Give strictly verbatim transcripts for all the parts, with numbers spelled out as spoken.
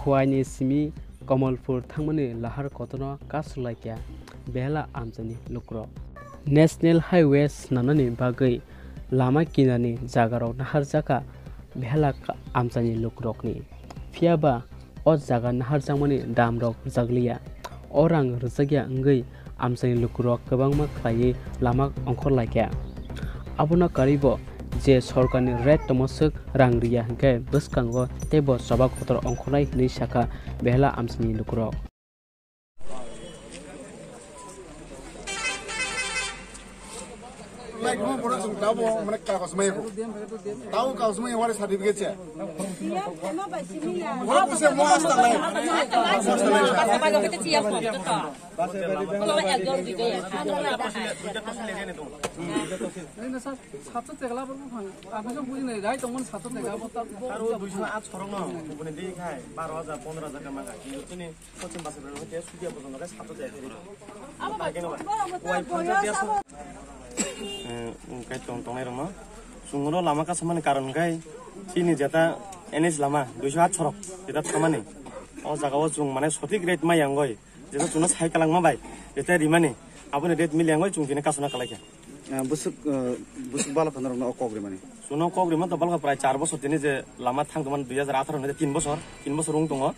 Kuaini simi Kamalpur thangmani lahar kotorno kasu laikya Behela amchaini lukurok. National Highway swnamnani bagwi lama kinarni jagarok naharjakha Behela ka-, amchaini lukurokni. Phiyaba o jaga naharjakmani damrok rwjakliya. O rang rwjakya wngwi amchaini lukurok kwbangma khlaiwi lama ongkhor laikha. Abono karwibo je sorkarni rate tongmaswk rang riya hwnkhe bwskango teibo choba kotor ongkhornai hwnwi sakha Behela amchaini lukurok. Like mo production tabo mane kagos mai ko. Tabo kagos mai wari certificate che. Wala puse mo asta lai. Ei na sir, sato tegla bo phang. Apni so bujinai, rai tongmani sato tegla bo ta. Aro duiso at sorok no, boni di khai, baro hajar, pondro hajar kama khai. Tini Pochim basa bero ke sudia bojono ke sato jai theri. Abo ba, abo ba, abo ba, Wai phanja dia so. Eh, kai tong tongnai rokno. Chwngno lama kasamani karon kai chini jeta N H lama duiso at sorok jeta thamani. O jaga o chwng mane sotik rate mai yangoi. Jeta chwngno sai kalangma bai. Jeta rimani. Aboni rate mili yangoi chwng tini kasuna kalaikha. Ah, bwswk, ah, bwswk balo khana rokno o kok rimani. Chwngno kok rima to balkha prai char bosor tini je lama thang tongmani dui hajar atharo ni tin bosor, tin bosor wng tongo.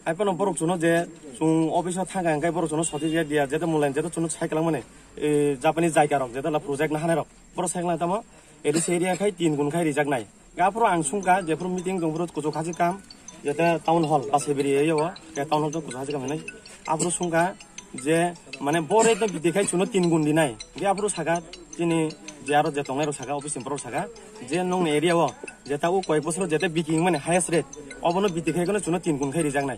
Hai phano borok chwngno je chwng office o thang kha hwnkhe borok chwngno sotik ya dia, jeta mulayan jeta chwngno sai kwlangmani, eh, Japanese jaika rok, jeta la project na hanai rok. Borok sai kwlang tamo, A D C area khai tin gun khai rijak nai. Aphuru ang sungkha, jephuru meeting tong phuru kuchuk hachik kam, jeta town hall, Basibiri area o, je town hall tong kuchuk hachik kam hinwi. Aphuru sungkha, je, mane, bo rate no bidi khai chwngno tin gun dinai. Ge aphuru saka, chini je aro je tongnai rok saka, office ni borok saka, je nongni area o, jeta o koyek bosor jeta biking mani highest rate, obono bidi khai kono chwngno tin gun khai rijak nai.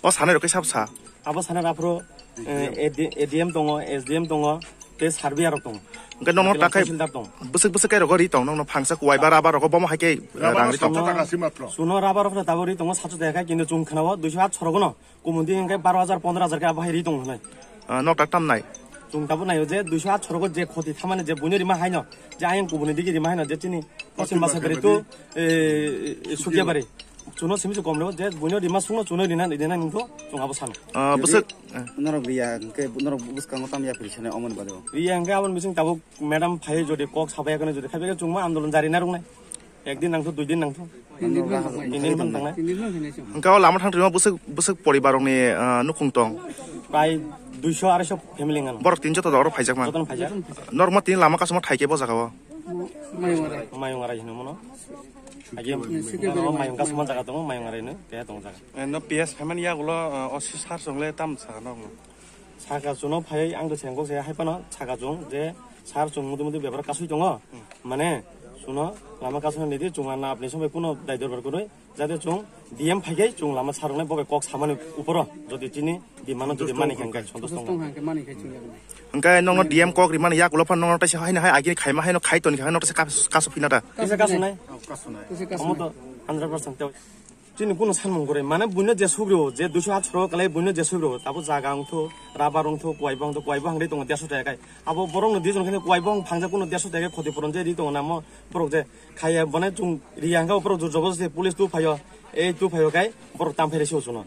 O sanai rok khe sab sa? Abo sanai aphuru, eh, A D, A D M tongo, S D M tongo, tei surveyor rok tongo. Hwnkhe nono Hwnkhe takhai tahsildar tongo. Bwswk bwswk kairok ri tong, nokno phangsa kuwai ba rubber rok bomo hai khe, eh, rubber rang ri tong. Sato taka si matro. Chwngno rubber rok tabo ri tongo sato taka, kintu chwng khwnao duiso at sorok no. Kumudi hwnkhe baro hajar, pondro hajar khe abo hai ri tong hwnwi. Ah, nok tak tam nai? Chwng tabuk naio je duiso at sorogo je khoti thamani je buino rima haino, je ayang kubuni digi rima haino, je chini Pochim Basabari to, eh, eh, Sukiabari. Chwngno simi se kom rw, je buino rima sungno chwngno rina, rina nungtho, chwng abo sano. Ah, bwswk, eh. Norok riya hwnkhe, norok bwskango tam yapri sene omoni bade o. Riya hwnkhe aboni bising tabuk madam phai jodi kok sabai yakno jodi khaibai khe chwngma andolon jari narwknai. Ekdin nangtho, dui din nangtho. Tin din man tangnai. Tin din man tangnai. Hwnkhe o lama thang twima bwswk, bwswk poribar rokni, ah, nukhung tong? Prai duiso araiso family wngkha. Borok tin joto oro phaijak man. Jotono phaijak. Norok ma tin lama kasuma thaike bo jaga o. Mayung arai. Mayung arai hino mono. Agi Sikir mayung kasuma jaga tongo, mayung arai no. Kaya tong jaga. Eh, no P S phaimani yagulo, eh, o si sar chwngle tam sa no. Saka chwngno phai ang to sengkok se hai phano saka chwng je sar chwng muti muti bebak kasui tongo. Mane chwngno lama kasuna nidi chwng na apni somoi kuno dai dorbar kunui jate chwng D M phai kai chwng lama sarwknai bobai kok samani uporo jodi chini demand jodi mani khe santosh tongo. Hwnkhe nokno D M kok rimani yakulo phano nokno taisa haino hai agini khaima haino khai toni khe haino taisa kas-, kasu phina da. Kaisa kasunai. Kaisa kasunai. Omo to hundred percent. Chini kuno sanmung gore, mane buino je sugrio, je duiso at soro kalai buino je sugrio, tabo jaga wngtho, rubber wngtho, kuwai bo wngtho, kuwai bo hangri tongo derso taka kai. Abo borok no dijon khani kuwai bo phangja kuno derso taka khoti puron je ri tongo namo, borok je khaya bone chung ri hangka borok jor jobo se police tu phaio, ei tu phaio kai, borok tam phaire se uchuno.